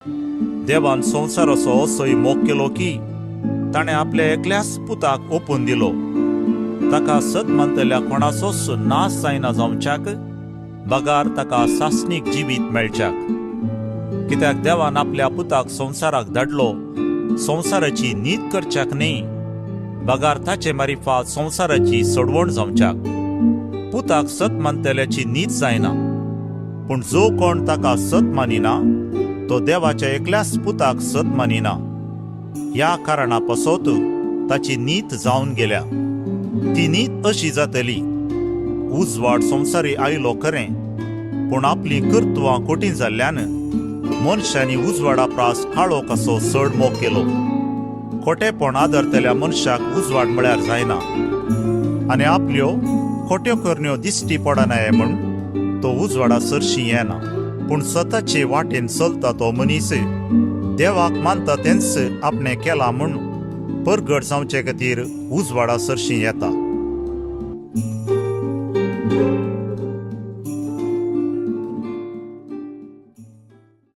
देवान संवसाराचो असोय मोग केलो की ताणें आपल्या एकल्याच पुताक ओपून दिलो, ताका सत मानतल्या कोणाचोच नाश जायना जावच्याक, बगार ताका सासणीक जिवीत मेळच्याक. कित्याक देवान आपल्या पुताक संवसाराक धाडलो संवसाराची नीत करच्याक न्ही, बगार ताचे मारिफात संवसाराची सोडवण जावच्याक. पुताक सत मानतल्याची नीत जायना, पूण जो कोण ताका सत मानिना तो देवाच्या एकल्याच पुताक सत मानिना. ह्या कारणा पासत ताची नीत जावन गेल्या. ती नीत अशी जातली, उजवाड संवसारी आयलो खरें, पूण आपलीं कर्तुवां कठीण जाल्ल्यान मनशांनी उजवाडा प्रास काळो कसो चड मोग केलो. खोटेपण आदरतल्या मनशाक उजवाड म्हळ्यार जायना आनी आपल्यो खोट्यो करण्यो दिश्टी पडनाय म्हूण तो उजवाडा सरशी येना. पूण स्वताचे वाटेन चलता तो मनीस देवाक मानता तेंच आपणें केलां म्हूण परगट जावचे खातीर उजवाडा सरशी येता.